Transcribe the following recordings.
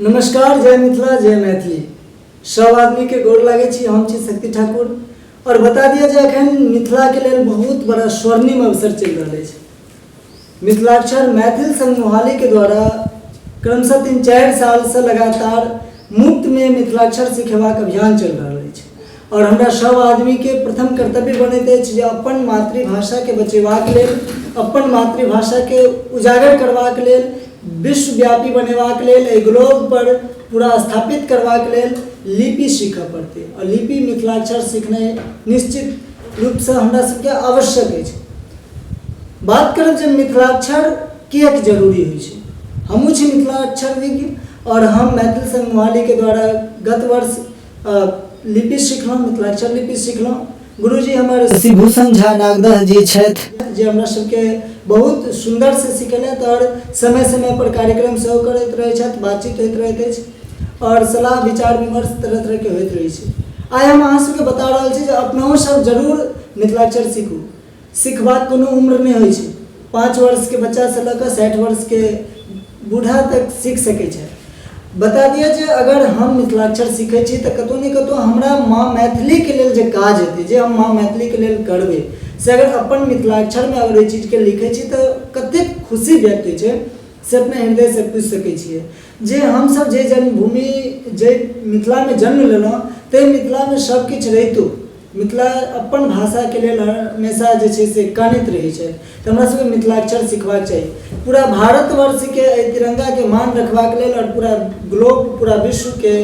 नमस्कार, जय मिथिला, जय मैथिली। सब आदमी के गोर लागै छी। हम छी शक्ति ठाकुर और बता दिअ जे अखन मिथिला के लेल बहुत बड़ा स्वर्णिम अवसर चलि रहल अछि। मिथिलाक्षर मैथिल संघ मोहाली के द्वारा क्रमशः 3-4 साल से लगातार मुफ्त में मिथिलाक्षर सिखेबाक अभियान चलि रहल अछि और हमरा सब आदमी के प्रथम कर्तव्य बनैत अछि जे अपन मातृभाषा के बचेबाक लेल, अपन मातृभाषा के उजागर करबाक लेल, विश्वव्यापी बनेबाक लेल, एहि ग्लोब पर पूरा स्थापित करबाक लेल लिपि सीखऽ पड़तै और लिपि मिथिलाक्षर सिखनाइ निश्चित रूपसँ हमरा सबके आवश्यक अछि। बात करब जे मिथिलाक्षर किएक जरूरी होइ छै। हमहूँ छी मिथिलाक्षर विज्ञ और हम मैथिल संघ मोहालीके द्वारा गत वर्ष लिपि सिखलहुँ, मिथिलाक्षर लिपि सिखलहुँ। गुरुजी हमर शशिभूषण झा नागदह जी छथि जे हमरा सबके बहुत सुन्दरसँ सिखेलथि आओर समय समयपर कार्यक्रम सेहो करैत रहै छथि, बातचीत होइत रहैत अछि आओर सलाह विचार विमर्श तरह तरहके होइत रहै छै। आइ हम अहाँ सबके बता रहल छी जे अपनहु सब जरूर मिथिलाक्षर सीखू। सिखबाक कोनो उम्र नहि होइ छै। 5 वर्षके बच्चासँ लऽ कऽ 60 वर्षके बूढ़ा तक सीख सकै छै। बता दिअ जे अगर हम मिथिलाक्षर सीखै छी तऽ कतहु ने कतहु हमरा माँ मैथिलीके लेल जे काज हेतै, जे हम माँ मैथिलीके लेल करबै, से अगर अपन मिथिलाक्षरमे अगर ओहि चीजके लिखै छी तऽ कतेक खुशी व्यक्त होइ छै से अपने हृदयसँ पूछि सकै छियै। जे हमसभ जे जन्मभूमि, जे मिथिलामे जन्म लेलहुँ, ताहि मिथिलामे सभकिछु रहितो मिथिला अपन भाषाके लेल हमेशा जे छै से कानैत रहै छथि। तऽ हमरा सबके मिथिलाक्षर सिखबाक चाही। पूरा भारतवर्षके एहि तिरङ्गाके मान रखबाक लेल आओर पूरा ग्लोब, पूरा विश्वके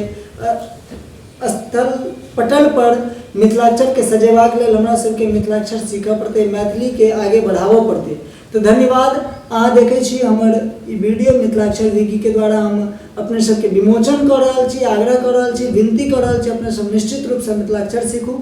स्थल पटल पर मिथिलाक्षरके सजेबाक लेल हमरा सबके मिथिलाक्षर सीखऽ पड़तै, मैथिलीके आगे बढ़ाबऽ पड़तै। तऽ धन्यवाद। अहाँ देखै छी हमर ई वीडियो मिथिलाक्षर विकीके द्वारा हम अपने सबके विमोचन कऽ रहल छी, आग्रह कऽ रहल छी, विनती कऽ रहल छी, अपने सब निश्चित रूपसँ मिथिलाक्षर सीखू।